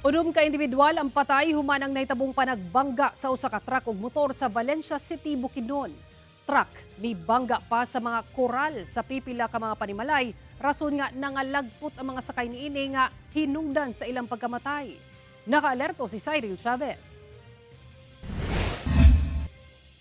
Unom ka individual ang patay human ang nahitabong panagbangga sa usa ka truck ug motor sa Valencia City, Bukidnon. Truck mibangga pa sa mga koral sa pipila ka mga panimalay, rason nga nangalagpot ang mga sakay niini nga hinungdan sa ilang pagkamatay. Nakaalerto si Cyril Chavez.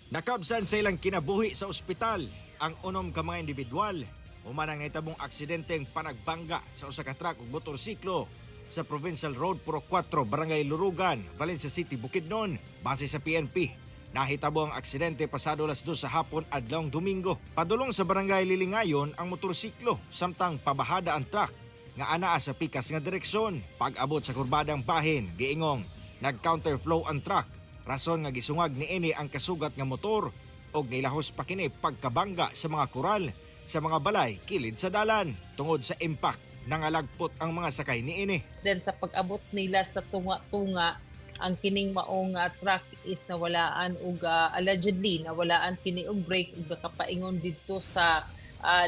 Nakabsan sa ilang kinabuhi sa ospital ang unom ka mga individual human ang nahitabong aksidenteng panagbangga sa usa ka truck ug motorsiklo sa Provincial Road Purok 4, Barangay Lurugan, Valencia City, Bukidnon. Base sa PNP, nahitabo ang aksidente pasado alas 2 sa hapon adlawng Domingo. Padulong sa Barangay Lilingayon ang motorsiklo samtang pabahada ang truck nga anaa sa pikas nga direksyon. Pag-abot sa kurbadang bahin, giingong nag-counterflow ang truck. Rason nga gisungag niini ang kasugat nga motor og nilahos pa kini pagkabangga sa mga koral sa mga balay kilid sa dalan. Tungod sa impact, nangalagpot ang mga sakay niini. Then sa pag-abot nila sa tunga-tunga, ang kining maong truck is nawalaan og allegedly nawalaan kini og brake ug nakapaingon didto sa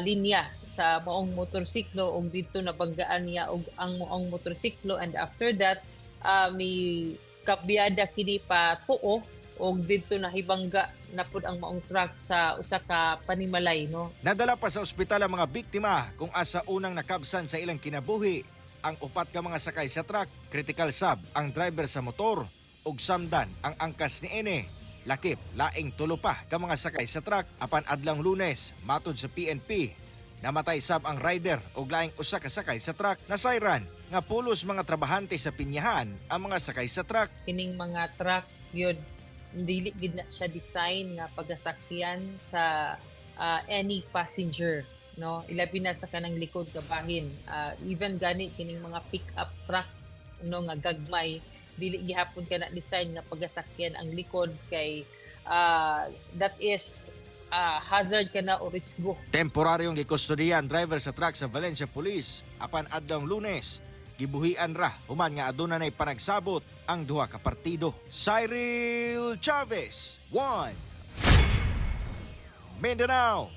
linya sa maong motorsiklo ug didto nabanggaan niya og ang maong motorsiklo, and after that mi kabyada kini pa tuo og didto nahibangga na pud ang maong truck sa usa ka panimalay, no. Nadala pa sa ospital ang mga biktima kung asa unang nakabsan sa ilang kinabuhi ang upat ka mga sakay sa truck, critical sab ang driver sa motor ug samdan ang angkas niini. Lakip, laing tulo pa ka mga sakay sa truck apan adlawng Lunes, matod sa PNP. Namatay sab ang rider ug laing usa ka sakay sa truck. Nasayran nga pulos mga trabahante sa pinyahan ang mga sakay sa truck. Kining mga truck yun, dili gid na siya design nga pagasakyan sa any passenger, no, ilabi na sa kanang likod nga bahin. Even gani kining mga pick up truck, no, nga gagmay, dili gihapon kana design nga pagasakyan ang likod kay that is hazard kana o risgo. Temporaryong gikustodiya ang driver sa truck sa Valencia Police apan adlawng Lunes gibuhian ra human nga aduna nay panagsabot ang duha ka partido. Cyril Chavez, 1 Mindanao.